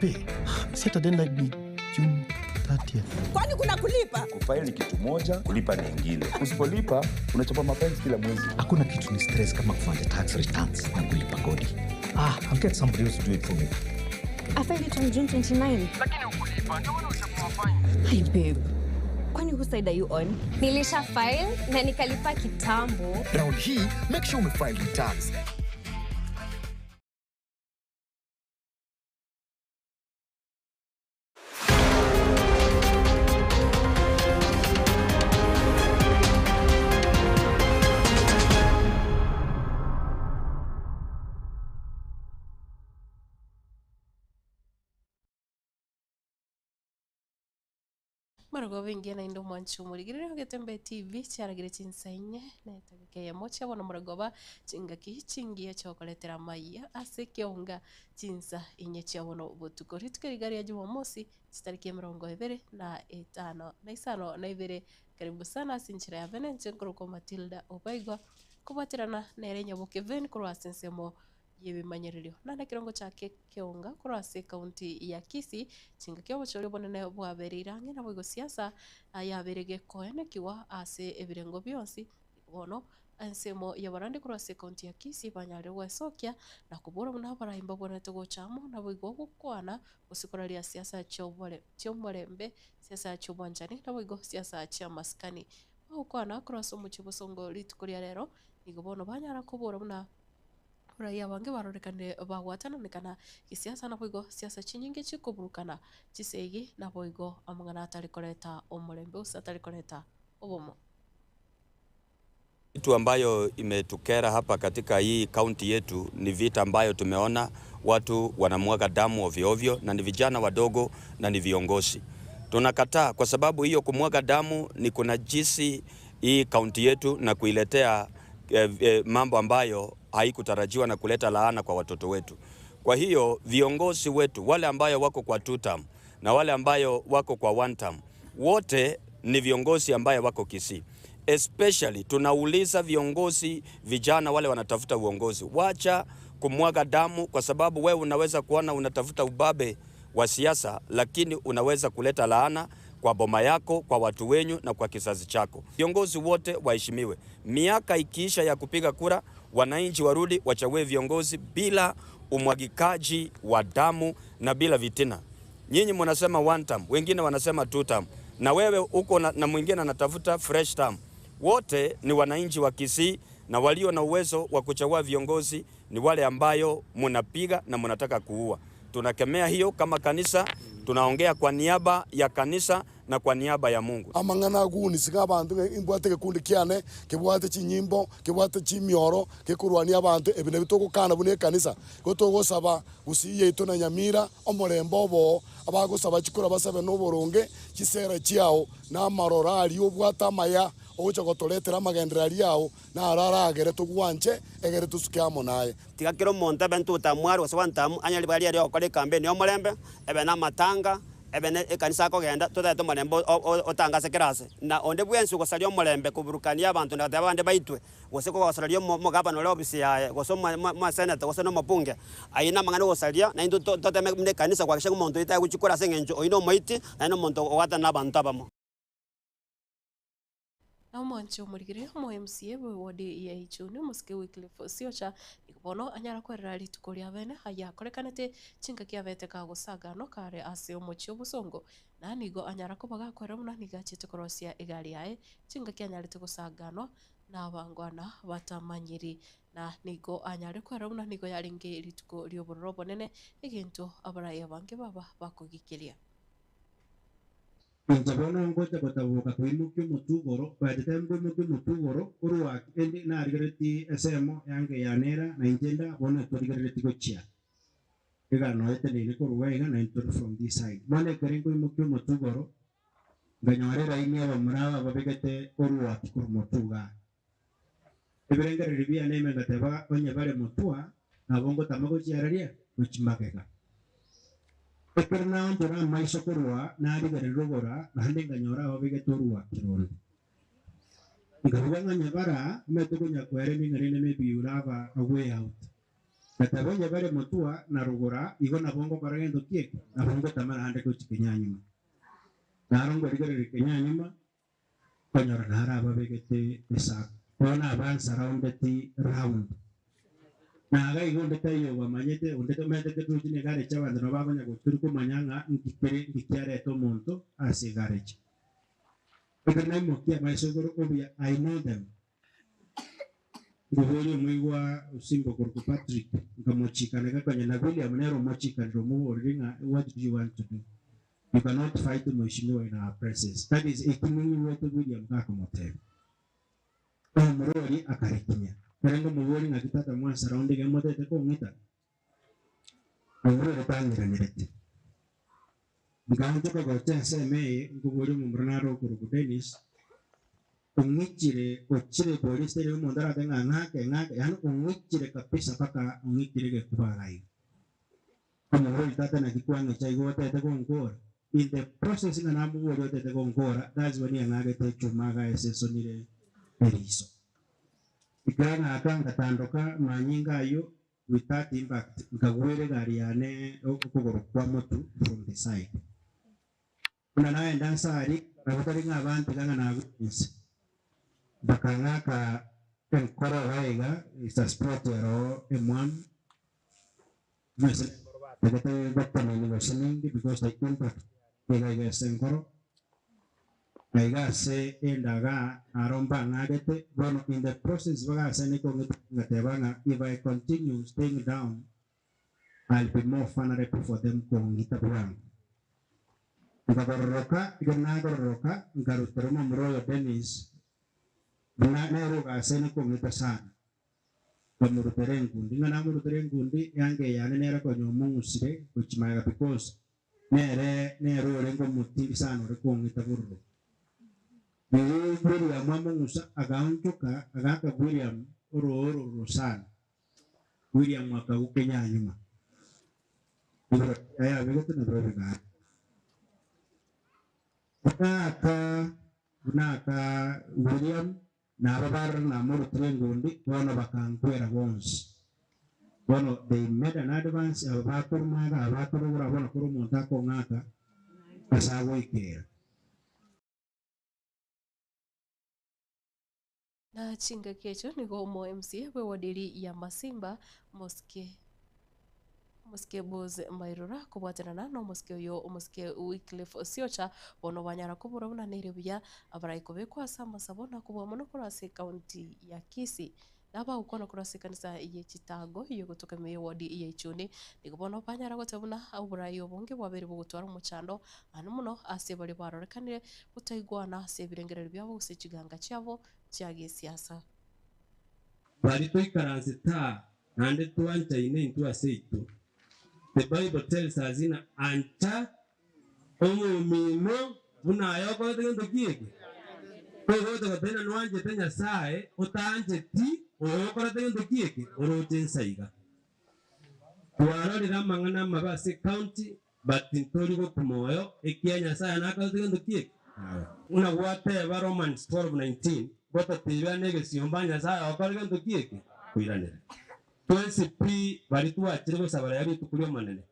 pay. Set a deadline ni June 30th. Kwani kuna kulipa? Kufile ni kitu moja, kulipa ni ingine. Usipolipa unachapa mafines kila mwezi. Hakuna kitu ni stress kama kufanya tax returns na kulipa kodi. Ah, I'll get somebody else to do it for me. I filed it on June 29. Hi babe. Kwani whose side are you on? Nilisha file na nikalipa kitambo. Round hii make sure umefile returns. Marogoba engiya naende omwanchi omorigereria ogetembe TV chiaragire chinsa inye na etageka eyemo chia bono morogoba chingaki chingiya chiokoretera amaiya ase ekeonga chinsa inye chia bono botuko. Rituko riga ria jumamosi chitariki emerongo ebere na etano na isano na ibere karibu sana ase enchera ya bene inche nkorokwa Matilda Obaigwa kobwaterana nere Nyaboke Vane korwa ase ensemo y'ebimanyererio. Naende ekerongo chiake keonga korwa ase ekaunti ya Kisii, chingaki obochori obonene bwabereire ang'e naboigo siasa yabeire gekoenekigwa ase ebirengo bionsi, bono ensemo y'abarandi korwa ase ekaunti ya Kisii banyarire gwesokia na kobora buna abarai mbabwenerete gocha amo naboigo gokwana gose koraria siasa chiobore chiomorembe, siasa chiobwanchani, naboigo siasa chi'amasikani. Bagokwana korwa ase omochie bosongo rituko ria rero, nigo bono banyara kobora buna Abarai abange barorekanire bagwatananekana gesiasa naboigo siasa chinyinge chikoburukana chisegi naboigo amang'ana atari koreta omorembe gose atari koreta obomo. Kitu ambayo imetukera hapa katika hii kaunti yetu ni vita ambayo tumeona watu wanamwaga damu ovyo ovyo, na ni vijana wadogo na ni viongozi. Tunakataa kwa sababu hiyo kumwaga damu ni kunajisi hii kaunti yetu na kuiletea eh, eh, mambo ambayo haikutarajiwa na kuleta laana kwa watoto wetu. Kwa hiyo viongozi wetu wale ambayo wako kwa two term na wale ambayo wako kwa one term, wote ni viongozi ambayo wako Kisii. Especially tunauliza viongozi vijana wale wanatafuta uongozi, wacha kumwaga damu, kwa sababu wewe unaweza kuona unatafuta ubabe wa siasa, lakini unaweza kuleta laana kwa boma yako, kwa watu wenyu na kwa kizazi chako. Viongozi wote waheshimiwe. Miaka ikiisha ya kupiga kura, wananchi warudi wachague viongozi bila umwagikaji wa damu na bila vitina. Nyinyi mnasema one term, wengine wanasema two term, na wewe uko na, na mwingine anatafuta fresh term. Wote ni wananchi wa Kisii na walio na uwezo wa kuchagua viongozi ni wale ambayo munapiga na munataka kuua. Tunakemea hiyo kama kanisa, tunaongea kwa niaba ya kanisa na kwa niaba ya Mungu. Amang'ana aguunisiga abanto ng'a imbwate egekundi kiane kebwate chinyimbo, kebwate chimioro, gekorwania abanto, ebi nabio togokana buna ekanisa. Igo togosaba gusii yaito na Nyamira, omorembe oboo, abagosaba chikura basabe noboronge, chisera chiao, na amaroro aria obwate amaya, ogocha gotoretera amagenderero aria ao, naro aragere togwanche, egere tosuke amo naye. Tiga kera omonto abe ntotamware gose gwantamu, anyare ribaga riaye ri'ogokora ekampeni y'omorembe, ebe namatanga, ebe ne ekanisa akogenda, totagete omorembe otangase kera ase. Na onde bwensi ogosaria omorembe koburukania abanto na goteba abande baitwe, gose kogosaria omogavana ore ofisi yaye, gose omoseneta, gose na omobunge, ayio namang'ana ogosaria, naintwe toteme buna ekanisa koakikisha ng'a omonto oyio tagochia kore ase eng'encho oyio nomoiti, naende nomonto ogoatana nabanto abamo. Na omwanche omorigire omo MCA bwe ward ya Ichuni omosike Wycliffe Siocha nigo bono anyara kwerera rituko ria bene aya akorekanete chingaki abete kagosaganwa kare ase omochie obosongo na nigo anyara koba gakwerera buna nigo achete korosia egari yaye chingaki anyarete gosaganwa na abangwana batamanyiri na nigo anyare kwerera buna nigo yarenge rituko riobororo obonene egento abarai abange baba bakogikeria. Inche bono ngocha gotaboka koimokia omotwe igoro, baetete nkoimokia omotwe igoro, korwa ende narigereretie esemo yange yane era, na inche nda bono torigereretie gochia iga noe eteneine korwa iga iga naintwe tore from this side. Bono ekero nkoimokia omotwe igoro, nkanyora eraini abamura aba babegete orwaki korwa motwe igaa. Ebirengererio biane ime ngateba, Onye bare motwa, nabo ngotama gochiararia gochia magega. Ekero naonchora amaiso korwa narigereria rogoro, naende nkanyora ababegete orwaki ronde. Nkaigwa ng'a onye bara omanyete konya kweremia ng'a rende maybe you will have a way out. Ngateba onye bare motua na rogora, igo nabo ngokora gento ki eke? Nabo ngotama naende gochia kenyanyuma. Naro nkorigereria kenyanyuma, nkonyora naro ababegete esaku. Bono abansaraundeti round. Na iga igo onde taiyo obamanyete, onde tomentete tochi na egarechi abanto nabo bakonya gochia komanya ng'a nki kere nki kiareta omonto ase egarechi. Ekero naimokia amaiso igoro obuya I know them. Nkoboria omoigwa osimba okorokwa Patrick, nkamochika neke konya na William nere omochikanire omoborire ng'a what do you want to do? You cannot fight mweshimiwa in our presence. That is eki ning'igwete William gakomotebia. Omorwori akarekinya. Ekero nkomoboria ng'aki tata mwansaraunde iga motete kong'ita? Omorwori tang'iranereti. Nkaonchoka gocha ensemo eye nkoboria omomura nare okorokwa Dennis, ong'ichire ochire polisi teri omonto arate ng'a ng'ake ng'ake yaani ong'ichire kabisa mpaka ong'ikire egekuba iga iga. Omorwori tata naki kwang'icha igo otete gonkora? In the process ng'a namoboria otete gonkora, that's when ang'agete echuma iga esesonire eriso. Ekero ng'aka ngatandoka manyinga ayio with that impact nkagwera egari yane okogoro kwa motu from the side. Buna naenda nse aria, nabo tari ng'a abantiga ng'a nagure inse. Bakang'aka enkoro iga iga, it's a spot ero emwamu, Ase enkoro batagete gotenenia gose ninki because the impact iga iga ase enkoro, na iga ase endaga aro mbang'agete, bono in the process bagasani kong'ita ngateba ng'a if I continue staying down I'll be more vulnerable for them kong'ita bwango. Nkagororoka, ekero nagororoka nkarutera omomura oyo Dennis buna nere ogasani kong'ita sana. Nkamorutere enkundi, ng'a namorutere enkundi, eanga eyane nere konya omong'usire gochia magega because nere nere orenge omotindi sana ore kong'ita bororo. Riria William among'usa agaonchoka agaaka William orooro ororo sana. William akagwa kenyanyuma. Igoro riaye abegete nabirobio bigaaka. Buna aka buna aka William Na aba barora namorutire engondi, bono bakankwera bonsi. Bono they made an advance, aba bakoruma iga, aba bakorogora, bono kera omonto akong'aka ase agoikera. Na chingaki echio nigo omo MCA bw'eward eria ya Masimba, Mosike. Omosike Boaz Mairura kobwatanana nomosike oyo omosike Wycliffe Siocha bono banyara kobora buna nere buya abarai kobekwa ase amasabo na kobua mono korwa ase ekaunti ya Kisii. Na abagokwana korwa ase ekanisa ye Chitago yogotoka ime y'ewodi ya Ichuni nigo bono banyara goteba buna oborai obonge bwabeire bogotwara omochando ano mono ase baria barorekanire gotaigwana ase ebirengererio biabo gose chiganga chiabo chia gesiasa. Baria toikaranse taa, naende twanchaine intwe ase intwe. The Bible tells us ng'a ancha omomino buna aye okorete gento ki eke? Togocha goteba ng'a nwanchete Nyasae otancheti oyo okorete gento ki eke? Oroche inse iga. Twarorire amang'ana amabe ase ecounty but ntori gokwa moyo ekiagera Nyasae nakorete gento ki eke? Buna gwateba Romans 12:19, gototebia negesiomba Nyasae okore gento ki eke? Koiranera. Twensi pi baria twachire gosaba rero rituko ri'Omonene,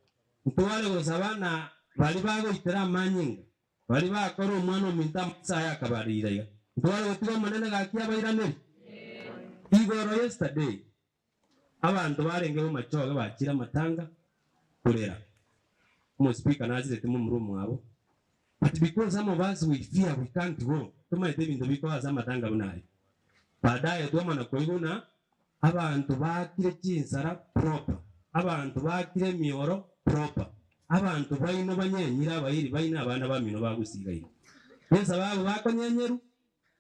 ntware gosaba na baria bagoitera amanyinga, baria bakora omwana ominto amaiso aye akabarira iga, ntware gotiga Omonene gaki abairaneri? Igoro yesterday Abanto barenge bomachoge bachire amatanga korera omospeaker nasirete momura omwabo but because some of us we fear we can't go tomaete ebinto bikoba ase amatanga buna aye. Baadaye twamana koigwa buna abanto baakire chinsara proper, abanto baakire emioro proper, abanto baino banyenyire abairi baino abana bamino bagusiga ime. Nesababu bakonyenyerwa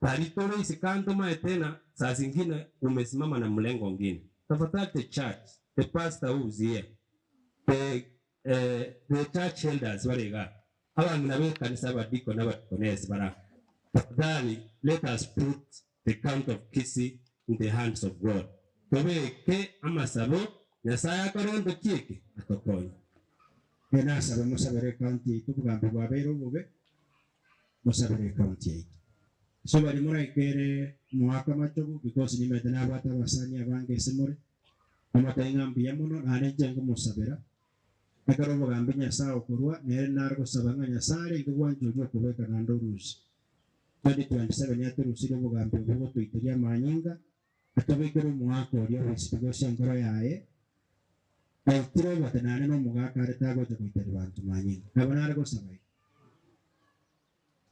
Bari tore isiko ntomaete na saa zingine umesimama na mlengo ngine. Tafadhali the church, the pastor who is here, the eh, the church elders bare igaa, abang'ina b'ekanisa, abadikoni, abadikonesi bare aa, tafadhali let us put the county of Kisii in the hands of God. Tobeke amasabo, Nyasaye akore gento ki eke? Atokonye. Ee nasabe mosabere ecounty yaito obogambi bwabeire obobe. Mosabere ecounty yaito. So baria moraikere moake amachogu because nimanyete nabwate abasani abange ase more. Namotebia ng'a mbuya mono, naende inche nkomosabera. Ekero obogambi Nyasae okorua, nere nare gosaba ng'a Nyasae arenge gwancha oria okobeka naende orusie. 2027 atorusirie obogambi obwo gotoiteria amanyinga, atobekere omoaka oria bw'esibiko ase enkoro yaye, aitire obote naende nomogaka are tagocha goiteria banto manyinga. Nabo nare gosaba iga.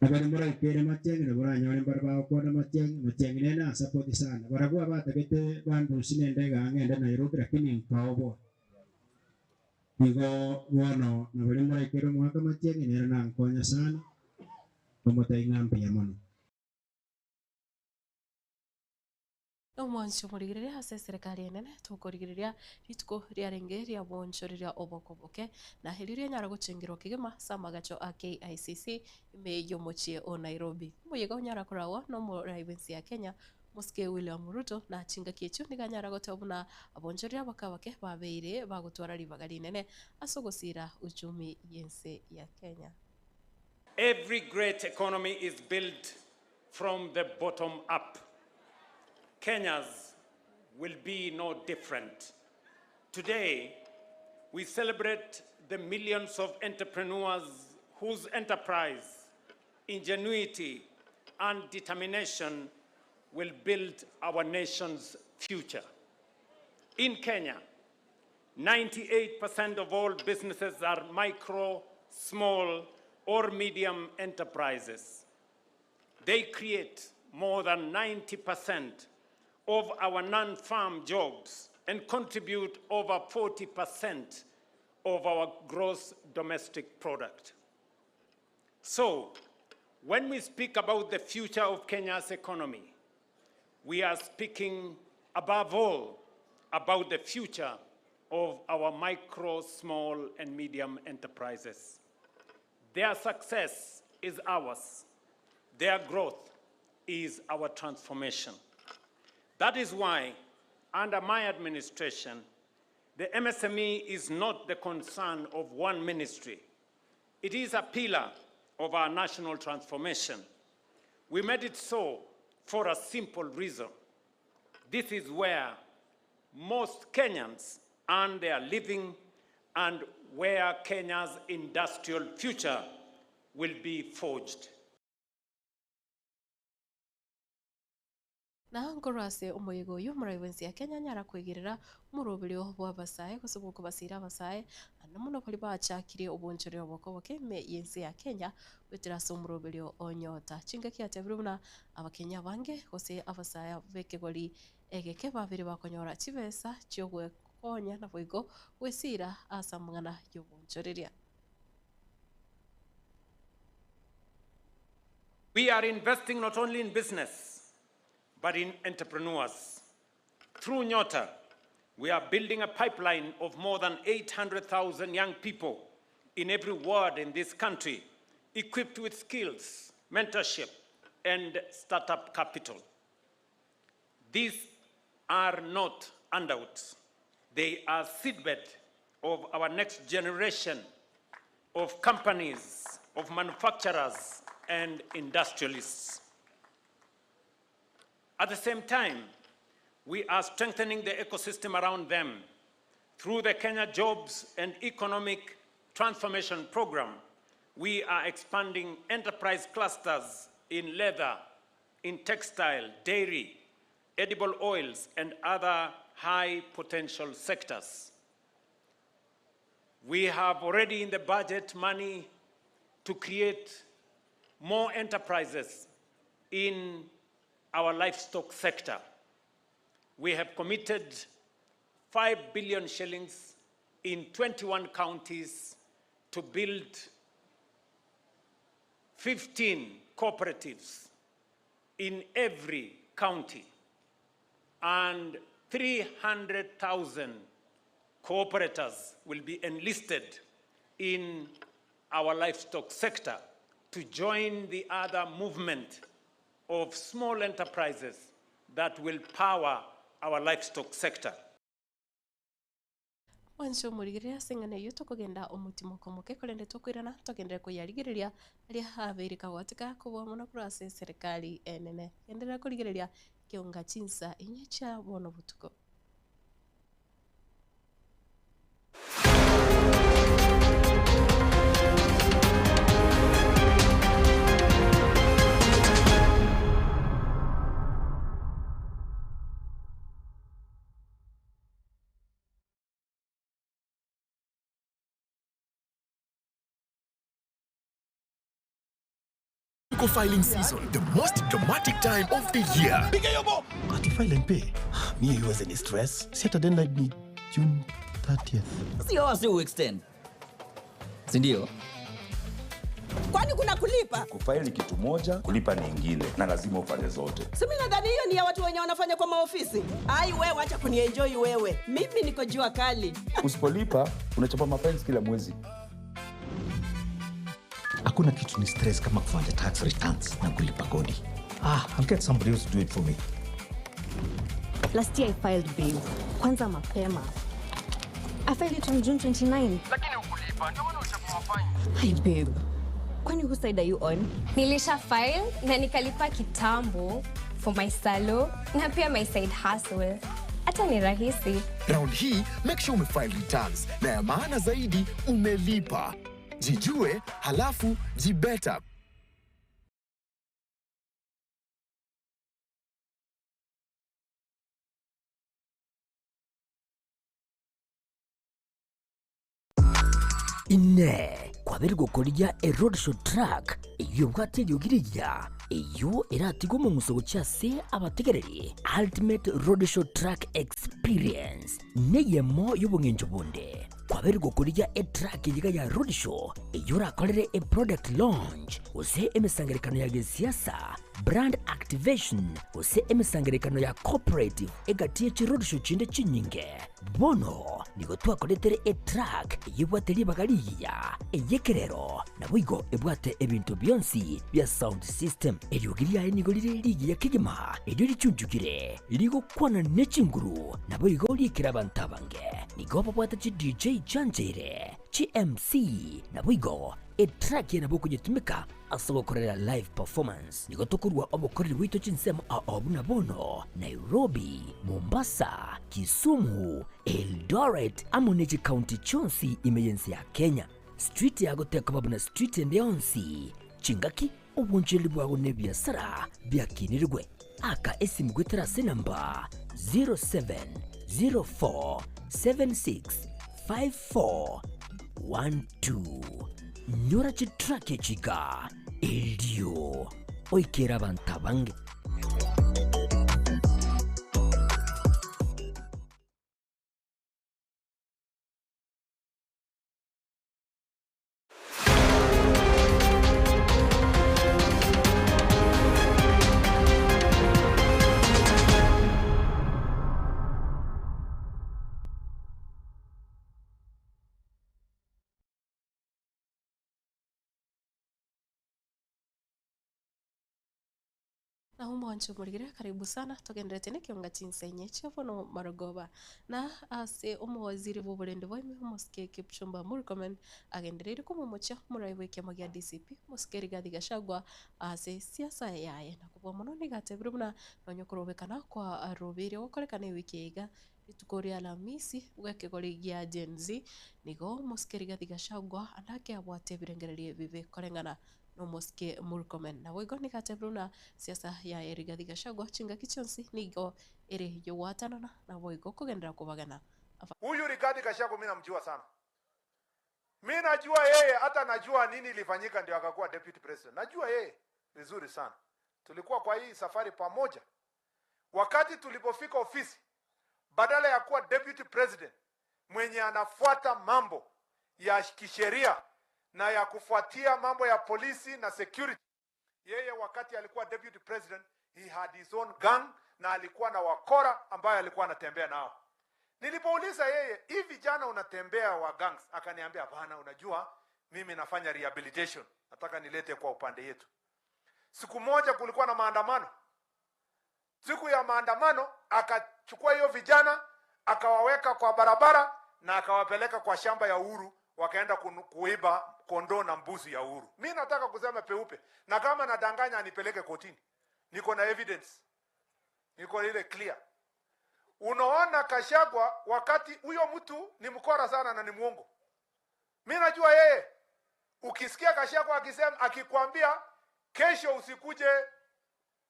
Abare moraikere matiang'i na boranyore mbare bagokwana matiang'i, matiang'i nere nansapoti sana. Barabwo abatagete bandusie nende igaa ng'ende Nairobi lakini nkaoboa. Igo bono nabaria moraikere omwaka matiang'i nere nankonya sana, nkomotebi ng'a mbuya mono. Omwancho omorigereria ase eserekari enene, tokorigereria rituko riarenge riabonchoreria obokoboke, na erio rianyara gochengerwa kegima ase amagacho a KICC ime y'omochie o Nairobi. Omoyega onyara koragwa nomorai bw'ense ya Kenya, Mosike William Ruto, na chingaki echio nigo anyara goteba buna abonchoreria abake abake babeire bagotwara ribaga rinene ase ogosiira uchumi y'ense ya Kenya. Every great economy is built from the bottom up. Kenya's will be no different. Today, we celebrate the millions of entrepreneurs whose enterprise, ingenuity, and determination will build our nation's future. In Kenya, 98% of all businesses are micro, small, or medium enterprises. They create more than 90% of our non-farm jobs and contribute over 40% of our gross domestic product. So, when we speak about the future of Kenya's economy, we are speaking above all about the future of our micro, small, and medium enterprises. Their success is ours. Their growth is our transformation. That is why, under my administration, the MSME is not the concern of one ministry. It is a pillar of our national transformation. We made it so for a simple reason. This is where most Kenyans earn their living and where Kenya's industrial future will be forged. Na nkorwa ase omoyega oyio omorai bw'ense ya Kenya anyara koigerera omoroberio bw'abasae gose bw'okobasiira abasae naende mono baria bachakire obonchore oboke-oboke ime y'ense ya Kenya goetera ase omoroberio o Nyota. Chingaki atebire buna abakenya abange gose abasae b'ekegori egeke babere bakonyora chibesa chi'ogwekonya naboigo gwesiira ase amang'ana y'obonchoreria. We are investing not only in business, but in entrepreneurs. Through Nyota, we are building a pipeline of more than 800,000 young people in every ward in this country, equipped with skills, mentorship, and startup capital. These are not handouts. They are seedbed of our next generation of companies, of manufacturers, and industrialists. At the same time, we are strengthening the ecosystem around them through the Kenya Jobs and Economic Transformation Program. We are expanding enterprise clusters in leather, in textile, dairy, edible oils, and other high potential sectors. We have already in the budget money to create more enterprises in our livestock sector. We have committed 5 billion shillings in 21 counties to build 15 cooperatives in every county and 300,000 cooperators will be enlisted in our livestock sector to join the other movement of small enterprises that will power our livestock sector. Mwanche omorigereria ase eng'ana eyio tokogenda omotimoko omoke, korende tokoirana togenderere koyarigereria aria abeire kagwatika kobua mono korwa ase eserekari enene. Genderera korigereria kionga chinsa inye chia bono botuko. Tuko filing season, the most dramatic time of the year. Piga hiyo bo. Ati file and pay. Mie iweze ni stress. Si hata deadline ni June 30th. Sio wasi uextend. Si ndio? Kwani kuna kulipa? Kufaili ni kitu moja, kulipa ni ingine, na lazima ufanye zote. Si mimi nadhani hiyo ni ya watu wenye wanafanya kwa maofisi. Ai wewe, acha kunienjoy wewe. Mimi niko jua kali. Usipolipa unachapa mafines kila mwezi. Hakuna kitu ni stress kama kufanya tax returns na kulipa kodi. Ah, I'll get somebody else to do it for me. Last year I filed babe. Kwanza mapema. I filed it on June 29. Lakini ukulipa, ndio maana uchapa mafine. Hi babe. Kwani whose side are you on? Nilisha file na nikalipa kitambo for my salo na pia my side hustle. Hata ni rahisi. Round hii make sure umefile returns na ya maana zaidi umelipa. Jijue halafu jibeta. Ine kwabere gokorigia e roadshow truck eyio ebwate eriogi rigiya eyio eratigwe omong'uso gochia ase abategereri ultimate roadshow truck experience neyemo y'obong'encho bonde kwabere gokorigia etruck eye iga ya roadshow eyio orakorere eproduct launch gose emesangerekano ya gesiasa brand activation gose emesangerekano ya cooperative egati ye chiroadshow chinde chinyinge Bono nigo twakoretere etruck eyebwate ribaga rigiya, ey'ekerero, naboigo ebwate ebinto bionsi bia sound system. Eriogi riaye nigo rire rigiya kegima, erio richunchukire, rigokwana ne chinguru, naboigo riikere abanto abange. Nigo babwate chi DJ chiancheire, chi MC, naboigo Etrack eye nabo okonyetumeka ase ogokorera live performance. Nigo tokorua obokoreri bwaito chinsemo ao buna bono, Nairobi, Mombasa, Kisumu, Eldoret amo ne chikaunti chionsi ime y'ense ya Kenya. Street yago tekoba buna street ende yonsi. Chingaki, obonchoreri bwago na ebiasara biakinirigwe. Aka esimu goetera ase enamba 07047654 12 Nyora chitrack echi iga, erio oikere abanto abange. Na omwancho omorigere karibu sana togenderete nekionga chinsenye chia bono marogoba na ase omowaziri bw'oborende bwaime omosike Kipchumba Murkomen agendereire komomochia omorai bw'ekiama gia DCP omosike Rigathi Gachagua ase siasa yaye na kobua mono nigo atebire buna nonye okorobekana kwa robeire gokorekana ewiki eye iga Rituko ria Alamisi bw'ekegori gia Gen Z, nigo omosike Rigathi Gachagua andake abwate ebirengererio ebibe koreng'ana nomosike Murkomen. Naboigo nigo atebire buna siasa yaye Rigathi Gachagua chingaki chionsi nigo ere yogoatanana naboigo kogenderera kobagana Huyu Rigathi Gachagua mimi namjua sana. Mi najua yeye, hata najua nini ilifanyika ndio akakuwa deputy president. Najua yeye vizuri sana, tulikuwa kwa hii safari pamoja. Wakati tulipofika ofisi, badala ya kuwa deputy president mwenye anafuata mambo ya kisheria na ya kufuatia mambo ya polisi na security, yeye wakati alikuwa deputy president he had his own gang na alikuwa na wakora ambayo alikuwa anatembea nao. Nilipouliza yeye, hii vijana unatembea wa gangs? Akaniambia hapana, unajua mimi nafanya rehabilitation, nataka nilete kwa upande yetu. Siku moja kulikuwa na maandamano. Siku ya maandamano akachukua hiyo vijana akawaweka kwa barabara na akawapeleka kwa shamba ya Uhuru, wakaenda kuiba kondoo na mbuzi ya Uhuru. Mi nataka kusema peupe, na kama nadanganya anipeleke kotini, niko na evidence, niko ile clear. Unaona Kashagwa, wakati huyo mtu ni mkora sana na ni mwongo. Mi najua yeye, ukisikia Kashagwa akisema, akikwambia kesho usikuje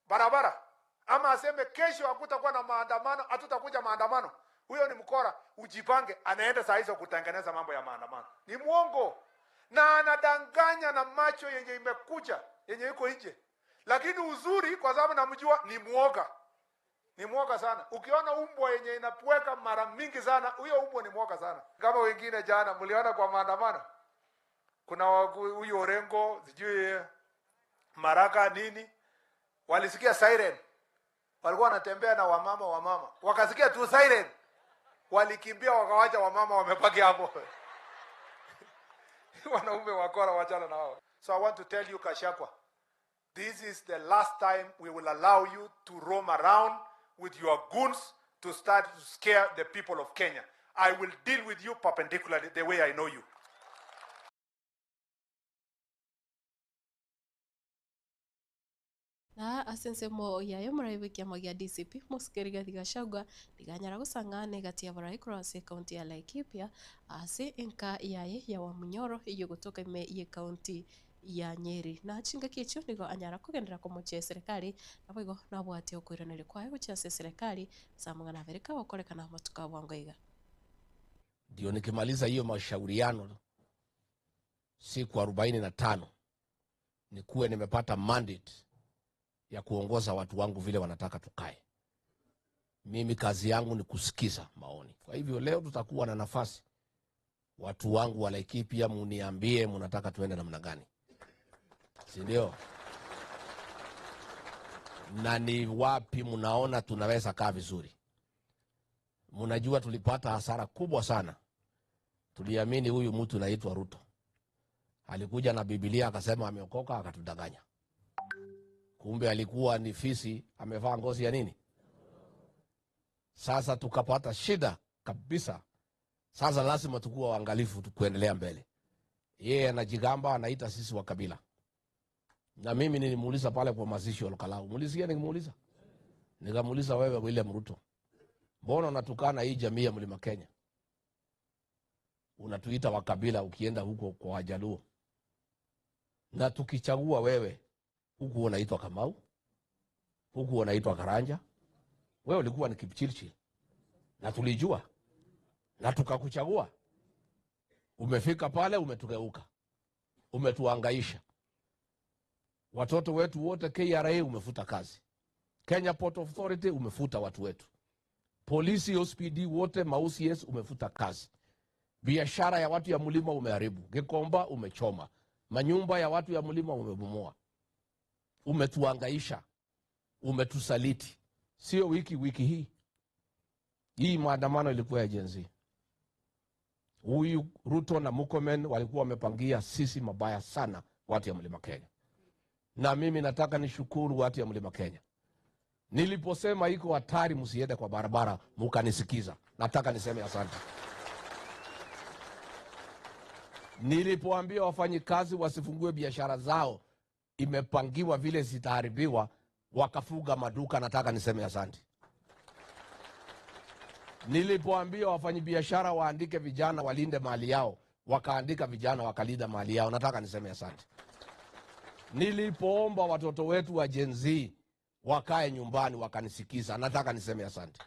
barabara ama aseme kesho hakutakuwa na maandamano, hatutakuja maandamano, huyo ni mkora. Ujipange, anaenda saa hizo kutengeneza mambo ya maandamano. Ni mwongo na anadanganya na macho yenye imekuja yenye iko nje. Lakini uzuri kwa sababu namjua ni mwoga. Ni mwoga sana. Ukiona umbwa yenye inapweka mara mingi sana, huyo umbwa ni mwoga sana. Kama wengine jana mliona kwa maandamano. Kuna huyu Orengo, sijui Maraka nini, walisikia siren. Walikuwa wanatembea na wamama wamama. Wakasikia tu siren. Walikimbia wakawacha wamama wamebaki hapo. Wanaume wakora, wachana na wao. So I want to tell you Gachagua, this is the last time we will allow you to roam around with your goons to start to scare the people of Kenya. I will deal with you perpendicularly the way I know you. Na ase ensemo yaye omorai bw'ekiama gia DCP Mosike Rigathi Gachagua nigo anyara gosang'a na egati y'abarai korwa ase ekaunti ya Laikipia ase enka yaye ya Wamunyoro eyio egotoka ime y'ekaunti ya Nyeri. Na chingaki echio nigo anyara kogenderera komochia eserekari naboigo nabwate okoiraneria kwaye gochia ase eserekari ase amang'ana abere kagokorekana amatuko a bwango iga. Ndio nikimaliza hiyo mashauriano siku 45 nikuwe nimepata mandate ya kuongoza watu wangu vile wanataka tukae. Mimi kazi yangu ni kusikiza maoni. Kwa hivyo leo tutakuwa na nafasi, watu wangu wa Laikipia, muniambie munataka tuende namna gani, si ndio? Na ni wapi mnaona tunaweza kaa vizuri. Mnajua tulipata hasara kubwa sana. Tuliamini huyu mtu naitwa Ruto alikuja na Biblia akasema ameokoka, akatudanganya. Kumbe alikuwa ni fisi amevaa ngozi ya nini? Sasa tukapata shida kabisa. Sasa lazima tukuwa waangalifu kuendelea mbele. Yeye anajigamba anaita sisi wa kabila, na mimi nilimuuliza pale kwa mazishi ya Olkalau, mulisikia nikimuuliza, nikamuuliza wewe William Ruto, mbona unatukana hii jamii ya Mlima Kenya? Unatuita wa kabila ukienda huko kwa Wajaluo, na tukichagua wewe huku unaitwa Kamau, huku unaitwa Karanja, wewe ulikuwa ni Kipchirchir na tulijua na tukakuchagua. Umefika pale umetugeuka, umetuangaisha. Watoto wetu wote KRA umefuta kazi, Kenya Port Authority umefuta watu wetu, polisi OCPD wote ma OCS umefuta kazi, biashara ya watu ya mlima umeharibu, Gikomba umechoma, manyumba ya watu ya mlima umebomoa, umetuangaisha, umetusaliti. Sio wiki wiki hii hii maandamano ilikuwa ya Gen Z. Huyu Ruto na Murkomen walikuwa wamepangia sisi mabaya sana watu ya mlima Kenya, na mimi nataka nishukuru watu ya mlima Kenya. Niliposema iko hatari msiende kwa barabara, mukanisikiza. Nataka niseme asante. Nilipoambia wafanyikazi wasifungue biashara zao, imepangiwa vile zitaharibiwa, wakafuga maduka. Nataka niseme asante. Nilipoambia wafanyabiashara waandike vijana walinde mali yao, wakaandika vijana wakalinda mali yao. Nataka niseme asante. Nilipoomba watoto wetu wa Gen Z wakae nyumbani, wakanisikiza. Nataka niseme asante.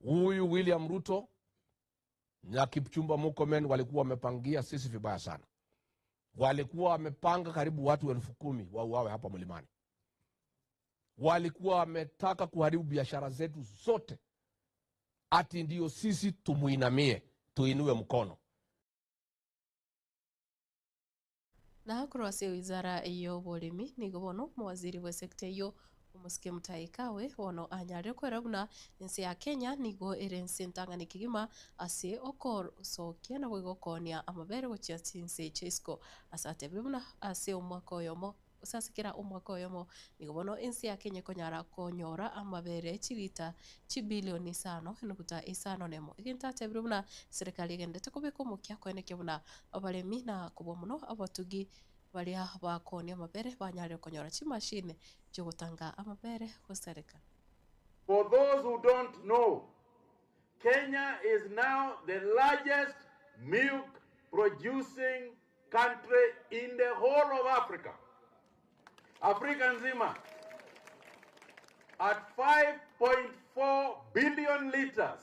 Huyu William Ruto na Kipchumba Murkomen walikuwa wamepangia sisi vibaya sana. Walikuwa wamepanga karibu watu 10,000 wauawe hapa mlimani. Walikuwa wametaka kuharibu biashara zetu zote, ati ndio sisi tumuinamie, tuinue mkono. Na korwa ase wizara y'oboremi nigo bono omowaziri bwa esekta eyio omosike Mutahi Kagwe bono anyarire koera buna ense ya Kenya nigo ere ense entang'ani kegima ase okosokia naboigo okoonia amabere gochia chinse chia isiko ase atebire buna ase omwaka oyomo gose ase kera omwaka oyomo nigo bono ense ya Kenya ekonyara konyora amabere chilita chibilioni isano enuguta isano na emo. Egento atebire buna serikali egenderete kobeka omokia koenekia buna abaremi na kobua mono abatugi baria bakoonia amabere banyarire konyora chimashini chiogotanga amabere gosareka. For those who don't know, Kenya is now the largest milk producing country in the whole of Africa. Afrika nzima at 5.4 billion liters.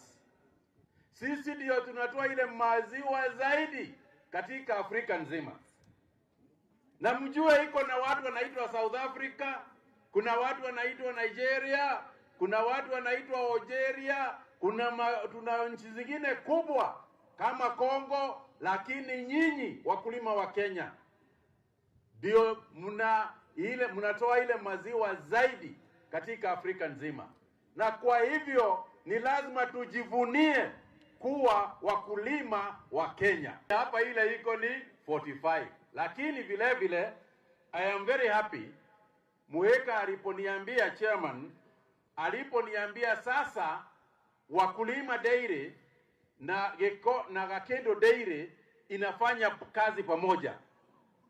Sisi ndio tunatoa ile maziwa zaidi katika Afrika nzima. Na mjue iko na watu wanaitwa South Africa, kuna watu wanaitwa Nigeria, kuna watu wanaitwa Algeria, kuna ma, tuna nchi zingine kubwa kama Congo, lakini nyinyi wakulima wa Kenya ndio mna ile mnatoa ile maziwa zaidi katika Afrika nzima, na kwa hivyo ni lazima tujivunie kuwa wakulima wa Kenya. Hapa ile iko ni 45, lakini vile vile I am very happy Muheka aliponiambia chairman, aliponiambia sasa Wakulima Dairy na Geko, na Gakendo Dairy inafanya kazi pamoja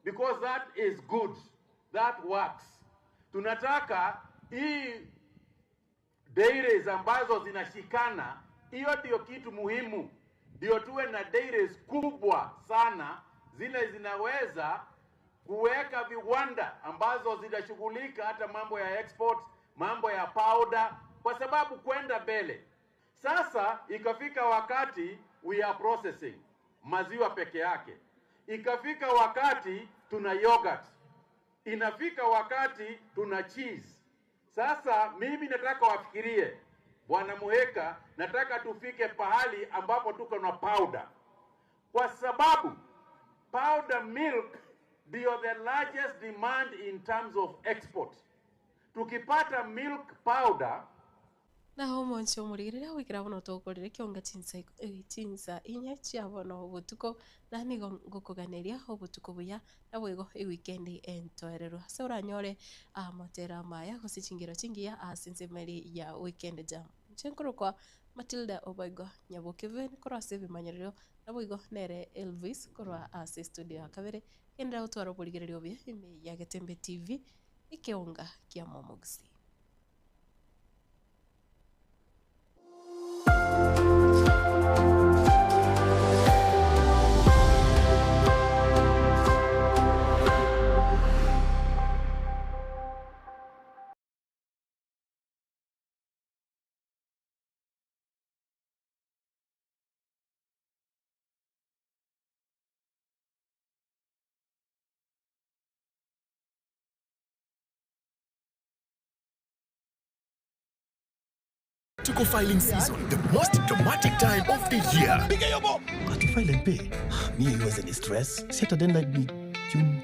because that is good, that works. Tunataka hii dairies ambazo zinashikana, hiyo ndio kitu muhimu, ndio tuwe na dairies kubwa sana, zile zinaweza kuweka viwanda ambazo zitashughulika hata mambo ya export, mambo ya powder, kwa sababu kwenda mbele. Sasa ikafika wakati we are processing maziwa peke yake, ikafika wakati tuna yogurt, inafika wakati tuna cheese. Sasa mimi nataka wafikirie, Bwana Muheka, nataka tufike pahali ambapo tuko na powder, kwa sababu powder milk ndio the largest demand in terms of export. Tukipata milk powder Naho omonche omorigereria goikera bono tokorire kionga chinsa chinsa inye chia bono obotuko, na nigo ngokoganeria obotuko buya, naboigo ewikendi entoereru. Ase oranyore amatera amaya gose chingero chingiya ase ensemo eria ya weekend jam. Inche nkorokwa Matilda Obaigwa Nyaboke korwa ase ebimanyererio, naboigo nere Elvis korwa ase estudio ya kabere, Genderera gotwara oborigereria obuya ime ya Getembe TV, ekeonga kia Momogusii. Tuko filing season, the most dramatic time of the year. Ati file and pay. Mi iweze ni stress. Si hata deadline ni June